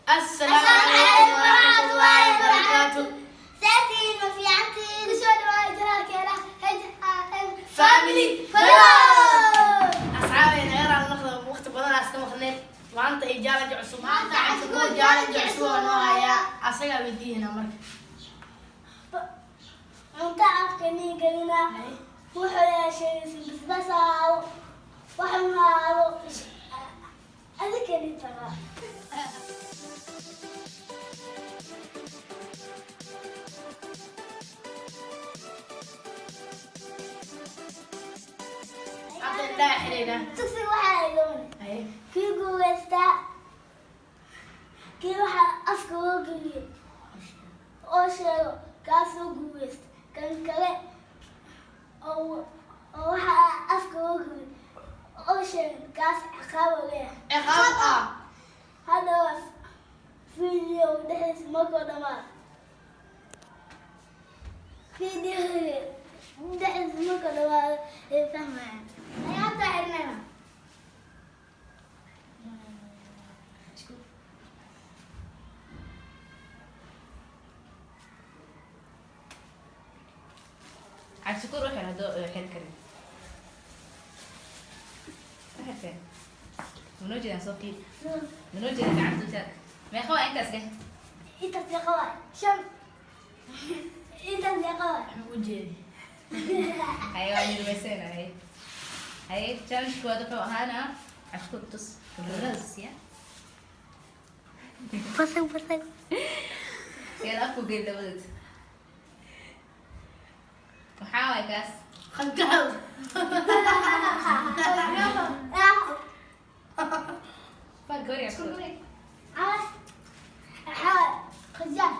Assalaamu calaykum waraxmatullaahi wabarakaatu. Saatiin ma fiicantiin? Kusoo dhawaada channelkeena HRM Family Vlog. Asxaabay, naga raali noqda, waqti badan aan iska maqneen. Maanta iyo challenge cusub. Maanta cusub, challenge cusub oo noo hayaa. Asagaa weydiinayna marka. Cunto afka nii gelina. Wuxuu yeeshay basbaas ha ahaado, waxun ha ahaado, adika ni tagaa. Hadda indhaha xiraynaa. Tugsiga waxaa iloona. Haye. Kii guuleystaa, kii waxaa afka loo geliyo oo sheego, kaasoo guuleysta. Kan kale oo waxaa afka loo geliyo oo sheego, kaas ciqaab oo leeyahay. Ciqaab ah. Hadda waa video dhexdiisa markuu dhamaado, video dhexdiisa markuu dhamaado ay fahmayaan. Ayaanta xirnayna. Cabdishakuur wuxuu haddoo xiri karin. Ma xirteen? Manoo jeedaan soo fiir. Manoo jeedaan gacanta u taag. Meeqa waa intaas dheh? Intaas meeqa waay? Shan. Intaas meeqa waay? Waxaan u jeedi. Haye, waa yirmaysan. Haye haye, challenge koowaad wuxuu ahaana Cabdishakuur tus kamerada siya. Basag basag. Yeel afku geli labadood. Maxaa waay kaas? Khankaal. Fal gori, Cabdishakuur gori. Waxaa qajaar.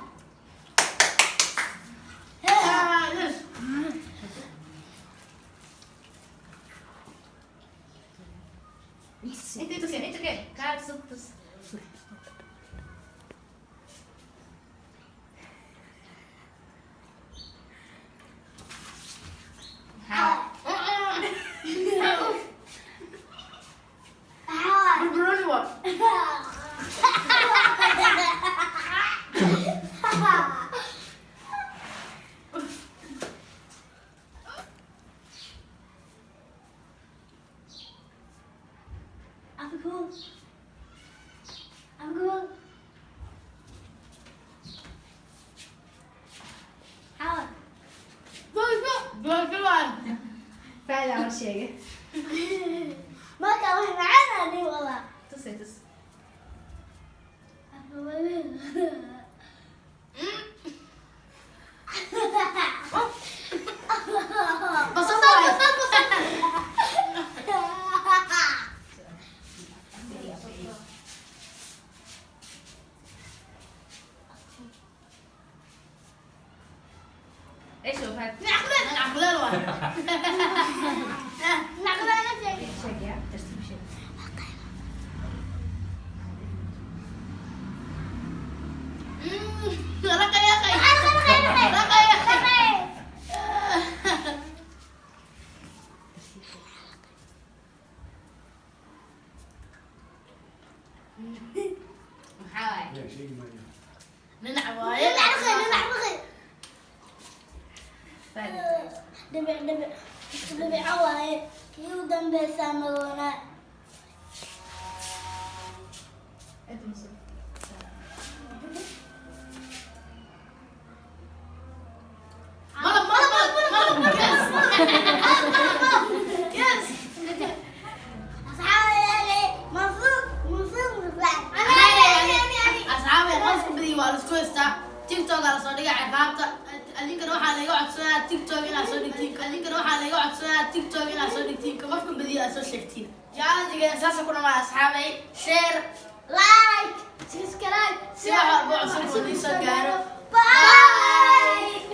Ah, yes. Inta keen, inta keen, kaa tus tus. Maxaa? Waxaa Barbarooni waa. Afku. Afku. Waxaa. Doosho. Doosho waa. Faa'iida ma sheegay. Marka wax macaan aan ii wadaa. Tusay, tus. Basal waay. ايش هو هذا؟ Nacquleel waa. sheeg yaa tartiib sheeg. Raqa yaqay. Raqa yaqay. Maxaa waay? Ninac waaye. Faa'iida. Dhibic dhibic dhibico waaye, kii u dambeysaa madoonaa. Inta musu. Malab, malab, malab, malab. Yes. Yes. Asxaabi, mansuur mansuur muflax. Asxaabay, qofka badiyi waa la isku haystaa. TikTok aa lasoo dhigay ciqaabta. Adinkana waxaa laga codsanayaa TikTok inaad soo dhigtiin. Adinkana waxaa laga codsanayaa TikTok inaad soo dhigtiin. Qofka badiyi aad soo sheegtiin. Challenge-geena saasa ku dhamaa, asxaabay. Share, like, subscribe, si wax walba cusub oo idiin soo gaaro. Bye.